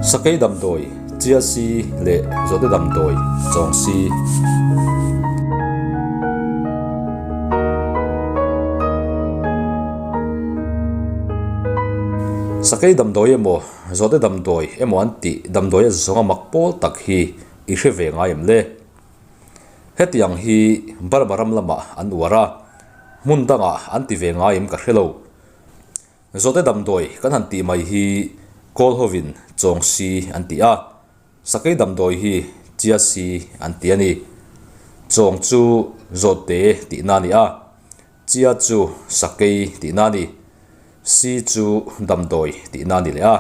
Sakei damdawi, chia si leh zawhte damdawi, chawng si. Sakei damdawi emaw, zawhte damdawi emaw an tih damdawi a zawnga mak pawl tak hi i hre ve ngai em le? Hetiang hi Burma ram lamah an uar a, hmun dangah an ti ve ngai em ka hre lo. Zawhte damdawi kan han tih mai hi kawl hovin chawng si an ti a, sakei damdawi hi chia si an ti a ni. Chawng chu zawhte tihna a ni a, chia chu sakei tihna a ni, si chu damdawi tihna a ni leh a.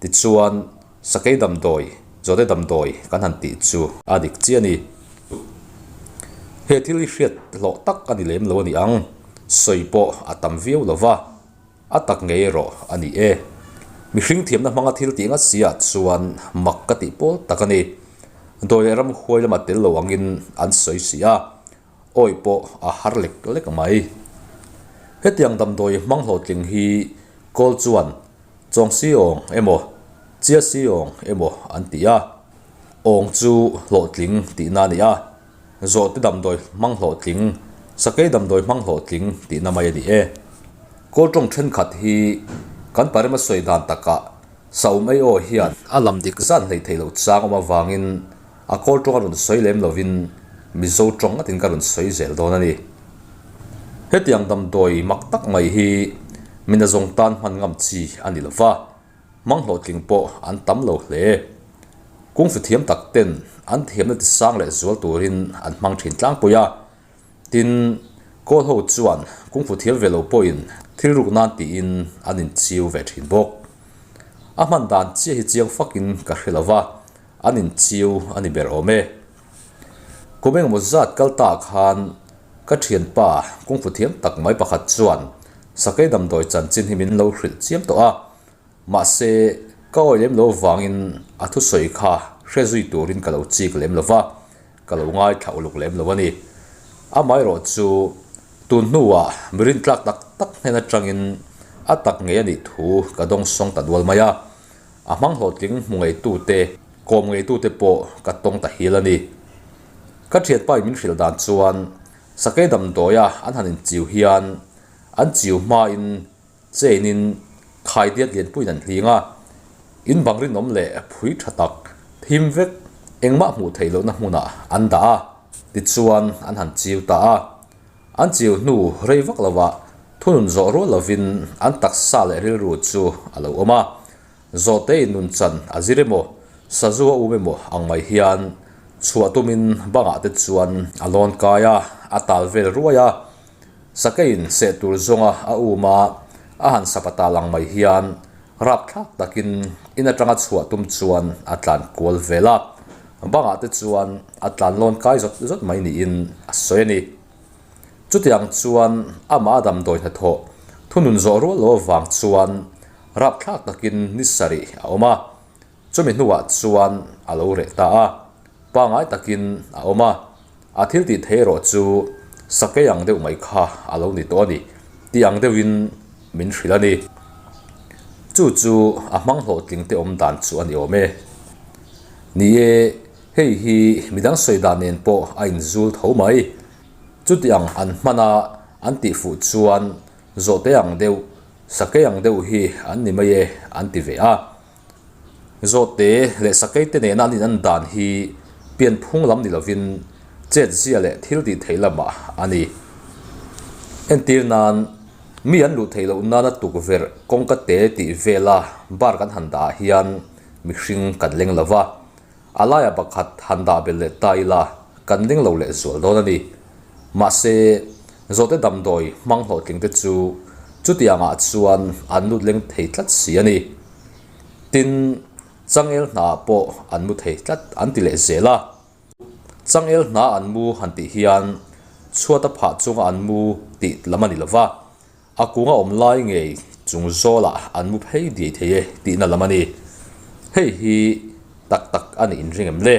Tichuan, sakei damdawi, zawhte damdawi kan han tih chu a dik chiah a ni. He thil hi hriat hlawh tak a ni lem lo a ni ang, sawi pawh a tam viau lo va, a tak ngei erawh a ni e. Mihring thiamna hmanga thil tih ngat si ah chuan mak ka tih pawl tak a ni. Dawi leh ramhuai lama tel lo angin an sawi si a, awi pawh a har lek lek mai. Hetiang damdawi hmang hlawhtling hi kawl chuan Chawng si awng emaw, chia si awng emaw an ti a. Awng chu hlawhtling tihna a ni a, zawhte damdawi hmang hlawhtling, sakei damdawi hmang hlawhtling tihna mai a ni e. Kawl tawng thenkhat hi kan parema sawi dan takah saum ei aw hian a lam dik zan hlei thei lo chang awm avangin a kawl tawng a rawn sawi lem lovin Mizo tawng ngatin ka rawn sawi zel dawn a ni. Hetiang damdawi mak tak mai hi mina zawng tan hman ngam chi a ni lova, hmang hlawhtling pawh an tam lo hle. Kungfu thiam tak ten an thiamna ti sang leh zual turin an hmang thin tlangpui a, tin, kawl ho chuan kungfu thiam ve lo pawhin thil ruk nan tiin an inchiu ve thin bawk. A hman dan chiah hi chiang fakin ka hre lova, An inchiu a ni ber awm e. Kum engemaw zat kal ta khan ka thianpa kungfu thiam tak mai pakhat chuan sakei damdawi chanchin hi min lo hrilh chiam tawh a, mahse ka awi lem lo vangin a thusawi kha hre zui turin ka lo chik lem lo va, ka lo ngaithla uluk lem lo a ni. Amaherawh chu tun hnuah mi rintlak tak tak hnen atangin a tak ngei a nih thu ka dawngsawng ta dual mai a. A hmang hlawhtling hmu ngeitute, kawm ngeitute pawh ka tawng ta hil a ni. Ka thianpa in min hrilh dan chuan sakei damdawia an han inchiu hian an chiu hmain chain in khaidiat lianpuiin an hling a, in bang rinawm leh phui tha tak thim vek engmah hmuh theih lohna hmunah an dah a, tichuan an han chiu ta a. An chiu hnu rei vak lovah thunun zawh rual lovin an taksa leh rilru chu a lo awm a. Zawhte in nun chan a zir emaw, sazu a um emaw ang mai hian chhuah tumin bangah te chuan a lawn kai a, a tal vel ruai a. Sakeiin seh tur zawnga a um a, a han sapa tal ang mai hian rapthlak takin in atanga chhuah tum chuan a tlan kual vel a. Bangah te chuan a tlan lawn kai zawt zawt mai niin a sawi a ni. Chutiang chuan amah a damdawi hnathawh thunun zawh rual lo avang chuan rapthlak takin ni sarih a awm a, chumi hnuah chuan a lo reh ta a, pangngai takin a awm a, a thil tih theih erawh chu sakei ang deuh mai kha a lo ni tawh a ni tih ang deuhin min hrilh a ni. Chu chu a hmang hlawhtling te awm dan chu a ni awm e. Ni e, hei hi midang sawi dan nen pawh a inzul tho mai. Chuti ang an hman a, an tih fuh chuan zawhte ang deuh, sakei ang deuh hi an ni mai e an ti ve a. Zawhte leh sakei te nena an inan dan hi pianphung lam ni lovin chetzia leh thil tih theih lamah a ni. Entir nan, mi an luh theih loh nana tukverh kawngka te tih vela bar kan han dah ah hian mihring kan leng lo va, a laiah pakhat han dah belh leh ta ila kan leng lo leh zual dawn a ni. Mahse, zawhte damdawi hmang hlawhtling te chu chutiangah chuan an lut leng thei tlat si a ni. Tin, changel hnaah pawh an mu thei tlat an ti leh zel a. Changel hna an mu han tih hian chhuata phah chunga an mu tih lam a ni lo va. A kung a awm lai ngei chung zawlah an mu phei diai thei e tihna lam a ni. Hei hi tak tak a nih inring em le?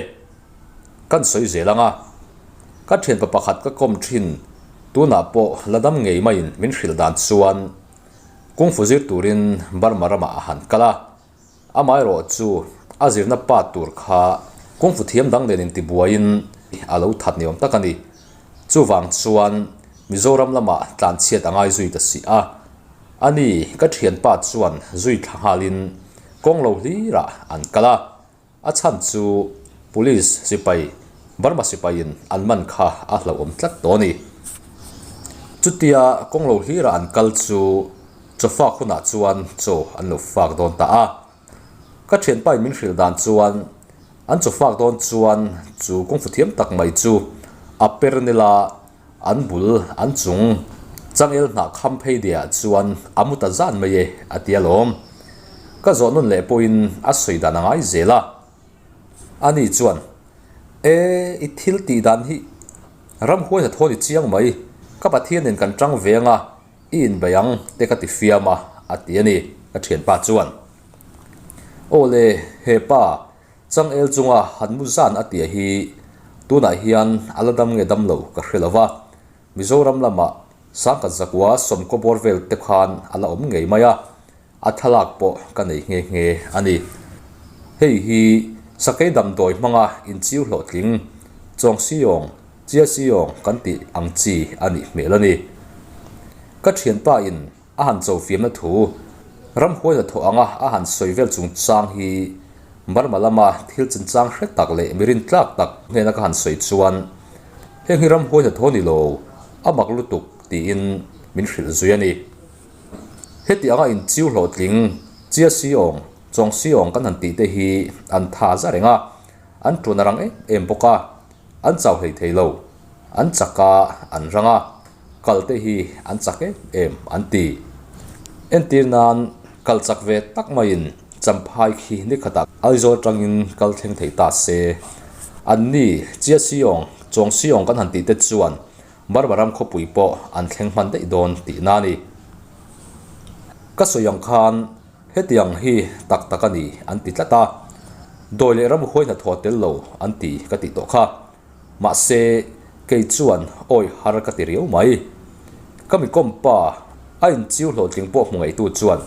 Kan sawi zel ang a, ka thianpa pakhat ka kawm thin tunah pawh la dam ngei maiin min hrilh dan chuan kungfu zir turin Burma ramah a han kal a, amaherawh chu A zirna pa tur kha kungfu thiam dang nen intibuaiin a lo that ni awm tak a ni. Chuvang chuan Mizoram lamah tlanchhiat a ngai zui ta si a. A ni, ka thianpa chuan zui thla nghalin kawng lo hlirah an kal a. A chhan chu Police sipai, Burma sipaiin an man kha a hlauhawm tlat tawh a ni. Chutia kawng lo hlirah an kal chu chawfak hunah chuan chaw an lo fak dawn ta a. Ka thianpain min hrilh dan chuan an chawfak dawn chuan chu kawngfu thiam tak mai chu a per nila an bul an chung changel hnah kham phei deh ah chuan a mu ta zan mai e a ti alawm. Ka zawh nawn leh pawhin a sawi dan a ngai zel a. Ani chuan, E, i thil tih dan hi ramhuai hnathawh ni chiang mai, ka Pathian nen kan tang ve anga, I inbei ang te ka ti fiam a, a ti a ni, ka thianpa chuan. Aw le, he pa, changel chunga han mu zan a tia hi tunah hian a la dam nge dam lo ka hre lo va, Mizoram lamah Sangkhat Zakua sawmkaw bawr vel te khan a la awm ngei mai a, a thlalak pawh ka nei nghe nghe a ni. Hei hi sakei damdawi hmanga inchiu hlawhtling, Chawngsiawng, Chiasiawng kan tih ang chi a nih hmel a ni. Ka thianpa in a han cho fiamna thu, ramhuai hnathawh anga a han sawi vel chungchang hi Burma lama thil chinchang hre tak leh mi rintlak tak hnena ka han sawi chuan heng hi ramhuai hnathawh ni lo, a mak lutuk tiin min hrilh zui a ni. Heti anga inchiu hlawhtling, Chiasiawng, Chawngsiawng kan han tih te hi an tha za reng a, an tun a rang em em bawk a. An chau hlei thei lo, an chak a, an rang a, kal te hi an chak em em an ti. Entir nan kal chak ve tak maiin Champhai khi ni khatah Aizawl atangin kal thleng thei ta se. An ni Chia Siawng, Chawng Siawng kan han tih te chuan Burma ram khawpui pawh an thleng hman daih dawn tihna a ni. Ka sawi ang khan Hetiang hi tak tak a ni an ti tlat a, dawi leh ramhuai hnathawh tel lo an ti ka tih tawh kha. Mahse, kei chuan awi har ka ti riau mai. Ka mi kawmpa a inchiu hlawhtling pawh hmu ngeitu chuan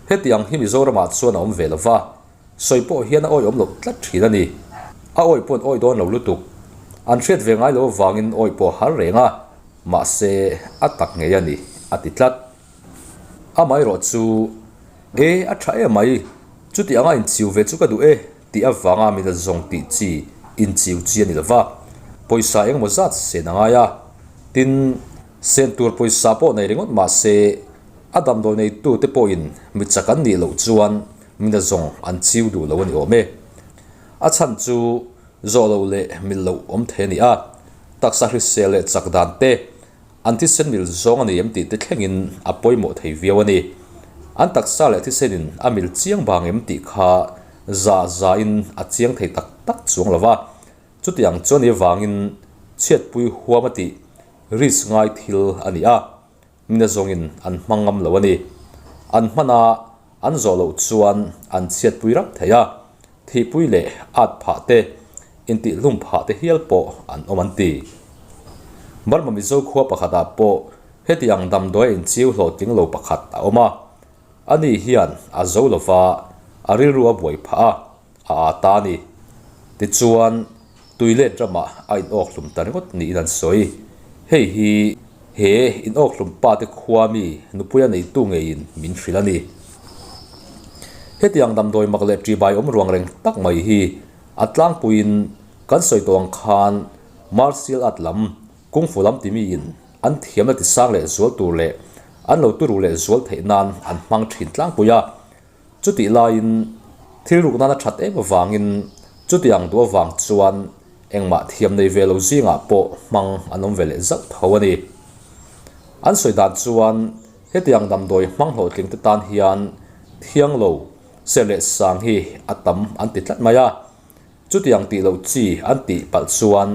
hetiang hi Mizoramah chuan a awm ve lo va, sawi pawh hian a awi awm loh tlat thin a ni. A awi pawh an awi dawn lo lutuk. An hriat ve ngai lo avangin awi pawh a har reng a, mahse a tak ngei a ni a ti tlat. Amaherawh chu, E, a tha em mai, chuti anga inchiu ve chu ka duh e, tih avanga min la zawng tih chi inchiu chi a ni lova, pawisa engemaw zat sen a ngai a. Tin, sen tur pawisa pawh nei ringawt mah se, a damdawi neitute pawhin mi chak an nih loh chuan min la zawng an chiu duh lo a ni awm e. A chhan chu zawh loh leh mil loh awm thei a ni a, taksa hrisel leh chak dan te, An thisen mil zawng a ni em tih te thlengin a pawimawh thei viau a ni. An taksa leh thisenin a mil chiang vang em tih kha za zain a chiang thei tak tak chuang lo va. Chutiang chuan i vangin chhiatpui huam a tih risk ngai thil a ni a, mina zawngin an hmang ngam lo a ni. An hman a, an zawh loh chuan an chhiatpui rap thei a. Thihpui leh at phah te, intihhlum phah te hial pawh an awm an ti. Burma Mizo khua pakhatah pawh heti ang damdawi a inchiu hlawhtling lo pakhat a awm a. Ani hian a zo lova a rilru a buai phah a, a aa ta a ni. Tichuan, tuilet ramah a inawkhlum ta ringawt niin an sawi. Hei hi he inawkhlum pa te khua mi nupuia neitu ngeiin min hrilh a ni. Hetiang damdawi mak leh ṭibai awm ruang reng tak mai hi a tlangpuiin kan sawi tawh ang khan martial art lam, kungfu lam timiin an thiamna tisang leh zual tur leh an lo turu leh zual theih nan an hmang ṭhin tlangpui a. Chutih laiin thil ruk nana that em avangin chutiang duh avang chuan engmah thiam nei ve lo zingah pawh hmang an awm ve leh zauh tho a ni. An sawi dan chuan hetiang damdawi hmang hlawhtling te tan hian thiang lo ser leh sang hi a tam an ti tlat mai a. Chutiang tih loh chi an tih palh chuan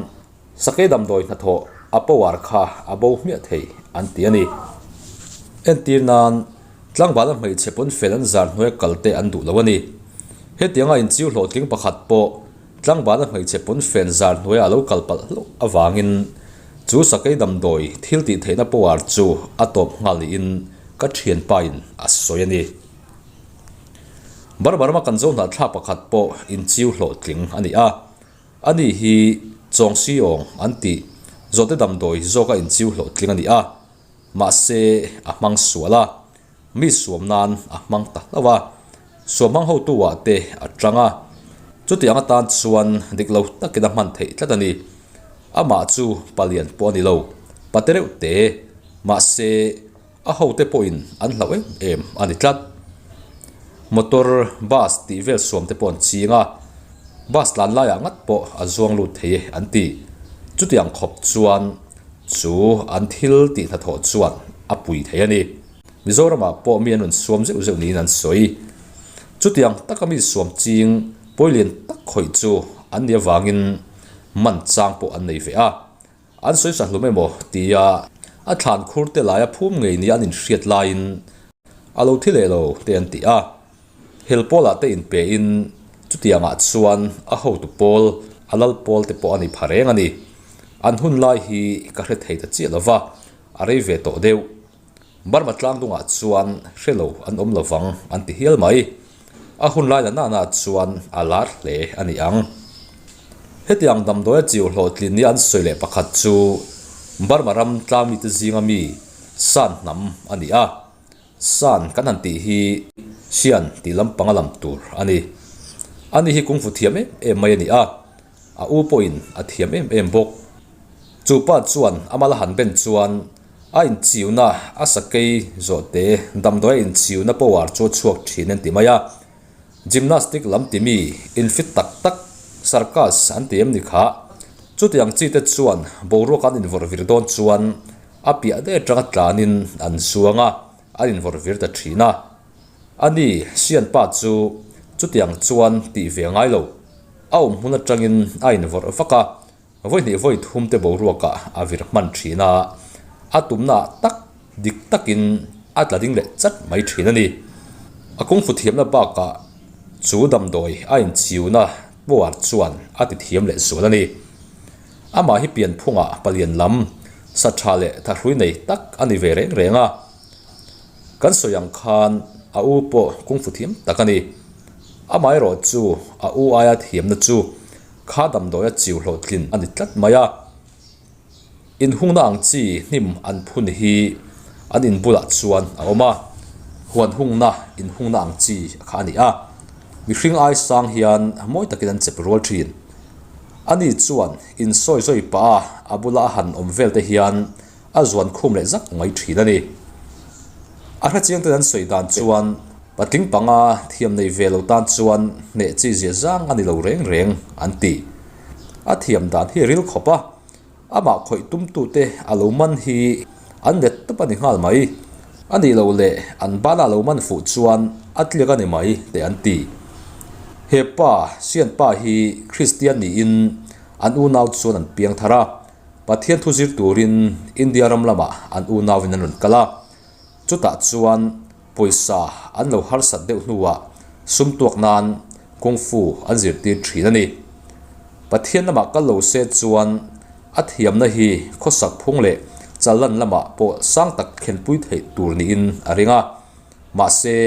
sakei damdawi hnathawh a power kha a bo hmiah thei an ti a ni. Entir nan tlangvala hmeichhe pawn fel an zar hnuaia kal te an duh lo a ni. Hetianga inchiu hlawhtling pakhat pawh tlangvala hmeichhe pawn fen zar hnuaia a lo kal palh hlauh avangin chu sakei damdawi thil tih theihna power chu a tawp nghal niin ka thianpain a sawi a ni. Burma rama kan zo hnahthlak pakhat pawh inchiu hlawhtling a ni a. Ani hi Chawng Siawng an tih zawhte damdawi zawka inchiu hlawhtling a ni a. Mahse a hmang sual a, mi suam nan a hmang ta hlauh a. Suam hmang hotu ah te a tang a, chutiang atan chuan dik lo takin a hman theih tlat a ni. Amah chu palian pawh a ni lo, pate reuh te, mahse a hote pawhin an hlauh em em a ni tlat. Motor, bus tih vel suam te pawh an ching a, bus tlan laiah ngat pawh a zuang lut thei e an ti. Chutiang khawp chuan chu an thil tih hnathawh chuan a pui thei a ni. Mizoramah pawh mi an rawn suam zeuh zeuh niin an sawi. Chutiang taka mi suam ching pawilian tak khawih chu an nih avangin man chang pawh an nei ve a. An sawi sa hlum emaw tia a thlan khur te laia phum ngei nia an inhriat laiin a lo thi leh lo te an ti a. Hel pawlah te inpein chutiangah chuan a hotu pawl, a lal pawl te pawh a ni pha reng a ni. An hun lai hi ka hre thei ta chiah lova, a rei ve tawh deuh. Burma tlangdungah chuan hre lo an awm lovang an ti hial mai. A hun lai la nana chuan a lar hle a ni ang. Hetiang damdawi a chiu hlawhtlin nia an sawi leh pakhat chu Burma ram tlangmite zinga mi San hnam a ni a. San kan han tih hi Sian tih lampang a lam tur a ni. Ani hi kungfu thiam em em mai a ni a. A u pawhin a thiam em em bawk. Chu pa chuan a mal a han ben chuan a inchiuna a sakei zawhte damdawi a inchiuna power chu a chhuak thin an ti mai a. Gymnastic lam ti mi infit tak tak circus an ti em ni kha. Chutiang chi te chuan boruak an invawrh vir dawn chuan a piah daih atanga tlanin an zuang a, an invawrh vir ta thin a. A ni, Sianpa chu chutiang chuan tih ve ngai lo. A awm hmun atangin a invawrh vak a, vawihnih vawi thum te boruakah a vir hman thin a, a tumna ah tak dik takin a tla ding leh chat mai thin a ni. A kungfu thiamna bakah chu damdawi a inchiuna puar chuan a ti thiam leh zual a ni. Amah hi pianphungah palian lam, sa tha leh thahrui nei tak a ni ve reng reng a. Kan sawi ang khan a u pawh kungfu thiam tak a ni. Amaherawh chu a u aia thiamna chu kha damdawi a chiu hlawhtlin a ni tlat mai a. Inhungna ang chi hnim an phun hi an in bulah chuan a awm a, huan hungna inhungna ang chi kha a ni a. Mihring ai sang hian mawi takin an chep rual thin. Ani chuan insawi zawi pah a a bula a han awm vel te hian a zuan khum leh zak mai thin a ni. A hrechiang ten an sawi dan chuan patling panga thiam nei ve lo tan chuan hneh chi zia zang a ni lo reng reng an ti. A thiam dan hi a ril khawp a, amah khawih tumtute a lo man hi an let tawp a ni nghal mai. A nih loh leh an bana lo man fuh chuan a tliak a ni mai teh an ti. He pa, Sianpa hi Kristian niin an unau chuan an piang thar a, Pathian thu zir turin India ram lamah an unauin an rawn kal a, chutah chuan pawisa an lo harsat deuh hnuah sum tuak nan Kung Fu an zirtir thin a ni. Pathian lamah kal lo se chuan a thiamna hi khawsak phung leh challan lamah pawh sang tak thlenpui theih tur niin a ring a, mahse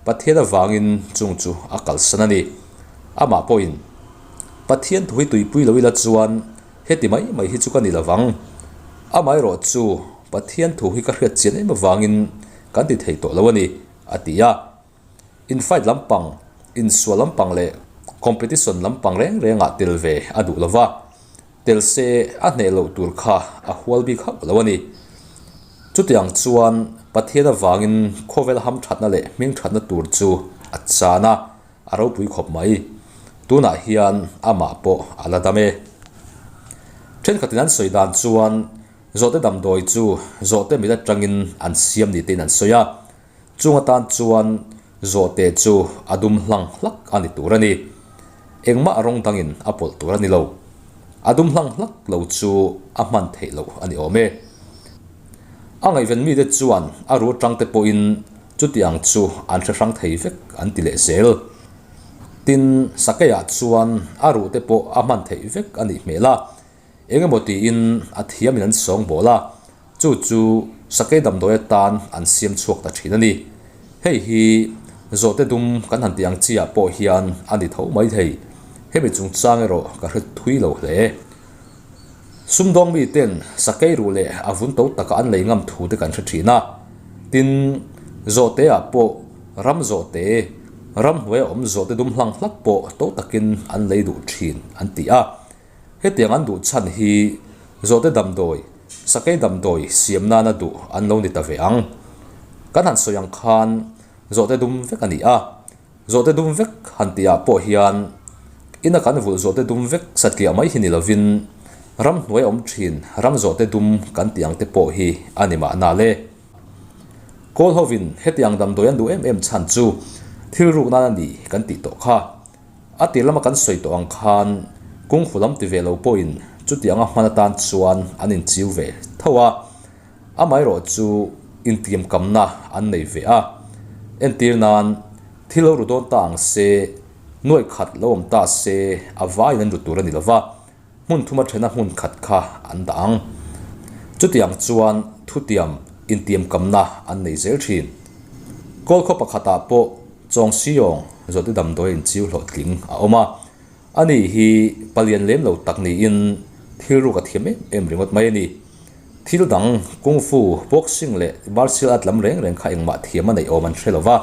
Pathian avangin chung chu a kalsan a ni. Amah pawhin Pathian thu hi tuipui lo ila chuan Heti mai mai hi chu ka ni lovang. Amaherawh chu Pathian thu hi ka hriat chian em avangin kan ti thei tawh lo a ni, a ti a. Infight lampang, insual lampang leh competition lampang reng rengah tel ve a duh lova, tel se a hneh loh tur kha a hual bik hauh lo a ni. Chutiang chuan Pathian avangin khawvel hamthatna leh hmingthatna tur chu a chan a. A ropui khawp mai. Tunah hian amah pawh a la dam e. Thenkhatin an sawi dan chuan zawhte damdawi chu zawhte mit atangin an siam ni tein an sawi a. Chung atan chuan zawhte chu a dum hlang hlak a ni tur a ni. Engmah rawng dangin a pawlh tur a ni lo. A dum hlang hlak lo chu a hman theih loh a ni awm e. A ngaihven mite chuan a ru atangte pawhin Chutiang chu an hre hrang thei vek an ti leh zel. Tin, Sakeiah chuan a ruh te pawh a hman theih vek a nih hmel a, eng emaw tiin a thiamin an sawng bawl a, chu chu Sakei damdawi atan an siam chhuak ta thin a ni. Hei hi Zawhte dum kan han tih ang chiah pawh hian a ni tho mai thei. Hemi chungchang erawh ka hre thui lo hle. Sumdawng miten sakei ruh leh a vun to taka an lei ngam thu te kan hre thin a. Tin, zawhte ah pawh ram zawhte, ramhnuaia awm zawhte dum hlang hlak pawh to takin an lei duh thin an ti a. Hetiang an duh chhan hi zawhte damdawi, sakei damdawi siam nana duh an lo ni ta ve ang. Kan han sawi ang khan zawhte dum vek a ni a. Zawhte dum vek han tihah pawh hian ina kan vulh zawhte dum vek satliah mai hi ni lovin ramhnuai a awm thin ram zawhte dum kan tih ang te pawh hi a ni mahna le. Kawl hovin hetiang damdawi an duh em em chhan chu thil ruk nan a ni kan tih tawh kha. A tir lama kan sawi tawh ang khan kung fu lam ti ve lo pawhin chutianga hman atan chuan an inchiu ve tho a. Amaherawh chu intiamkamna an nei ve a. Entir nan, thil lo ru dawn ta ang se, nuaih khat lo awm ta se a vaiin an ru tur a ni lo va, hmun thuma thena hmun khat kha an dah ang. Chutiang chuan thutiam intiamkamna an nei zel thin. Kawl khaw pakhatah pawh Chawng Siawng zawhte damdawi inchiu hlawhtling a awm a. Ani hi palian lem lo tak niin thil ruk a thiam em em ringawt mai a ni. Thil dang, Kung Fu, Boxing leh Martial Art lam reng reng kha engmah thiam a neih awm an hre lo va.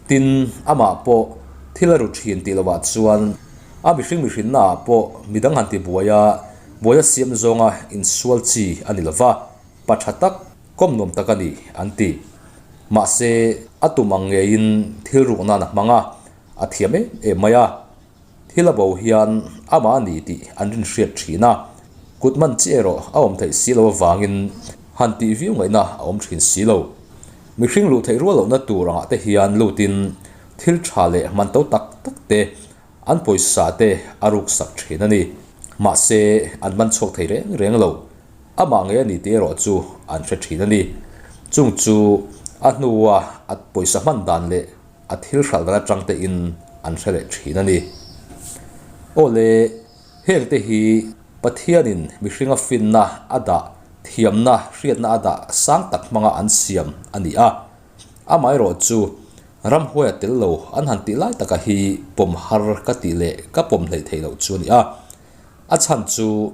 Tin, amah pawh thil a ru thin tih lovah chuan a mihring mihrinnaah pawh midang han ti buai a, buai a siam zawnga insual chi a ni lo va, pa tha tak, kawm nuam tak a ni, an ti. Mahse, a tum ang ngeiin thil ruk nan a hmang a, a thiam em em mai a. Thil a bo hian amah a ni tih an rin hriat thin a, kut man chi erawh a awm theih si lo avangin han tih viau ngaihna a awm thin si lo. Mihring luh theih rual lohna tur angah te hian lutin thil tha leh man to tak tak te an pawisa te a ruk sak thin a ni. Mahse, an man chhuak thei reng reng lo. Amah ngei a ni tih erawh chu an hre thin a ni. Chung chu a hnua a pawisa hman dan leh a thil hralh dan atang te in an hre leh thin a ni. Aw le, heng te hi Pathianin mihringa finna a dah, thiamna, hriatna a dah sang tak hmanga an siam a ni a. Amaherawh chu ramhuai a tel lo an han tih lai taka hi pawm har ka tih leh ka pawm hleih theih loh chu a ni a. A chhan chu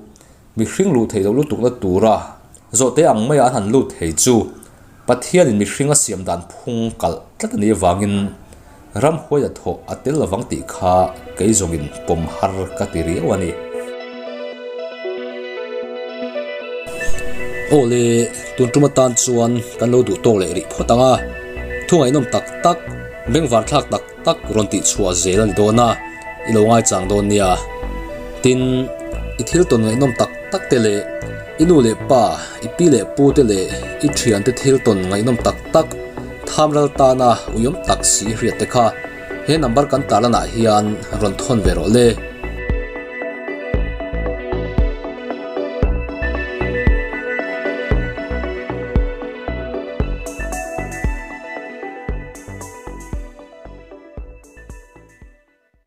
Mihring luh theih loh lutukna tura zawhte ang maia an han lut thei chu Pathianin mihring a siam dan phung kalh tlat a nih avangin ramhuai a thawh a tel lovang tih kha kei zawngin pawm har ka ti riau a ni. Aw le, tun tum atan chuan kan lo duh tawk leh rih phawt ang a, thu ngaihnawm tak tak, bengvar thlak tak tak rawn tih chhuah zel a ni dawn a, i lo ngaichang dawn nia. Tin, i thil tawn ngaihnawm tak tak te leh i nu leh pa, i pi leh pu te leh i thian te thil tawn ngaihnawm tak tak thamral tana uiawm tak si hriat te kha he number kan tarlanah hian rawn thawn ve rawh le.